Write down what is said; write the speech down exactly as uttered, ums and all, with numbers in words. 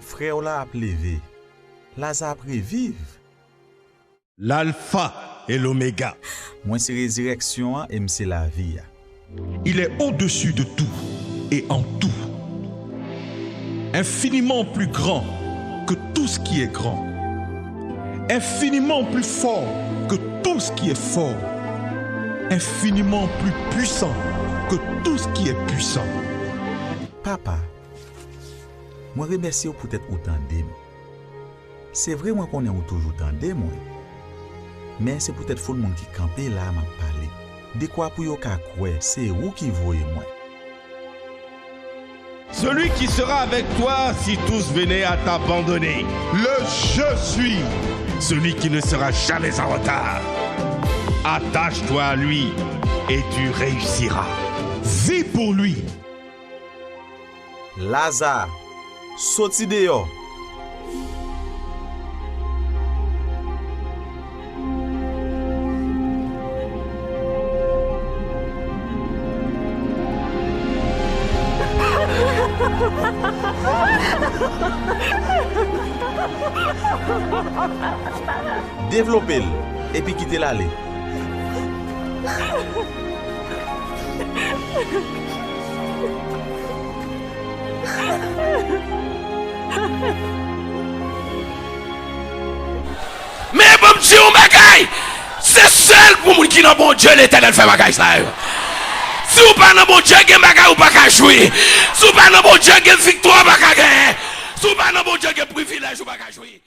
Frè w la ap leve. Laza ap reviv. L'Alpha et l'Oméga. Mwen se rezirèksyon an e m se lavi a. Il est au-dessus de tout et en tout. Infiniment plus grand que tout ce qui est grand. Infiniment plus fort que tout ce qui est fort. Infiniment plus puissant que tout ce qui est puissant. Papa, mwen remèsye w poutèt ou tande m. Se vre mwen konnen ou toujou tande mwen, men se poutèt foul moun ki kanpe la a m ap pale, dekwa pou yo ka kwè se ou ki voye mwen. Celui qui sera avec toi si tous venaient à t'abandonner. Le Je suis, celui qui ne sera jamais en retard. Attache-toi à lui et tu réussiras. Vis pour lui. Laza, soti deyò! Devlope l, epi kite l ale. Men ban m di w yon bagay, se sèl pou moun ki nan Bondye Letènèl fè bagay sa yo. Si w pa nan Bondye, gen bagay ou pa ka jwi. Si w pa nan Bondye, gen viktwa ou pa ka genyen. Si w pa nan Bondye, gen privilèj ou pa ka jwi.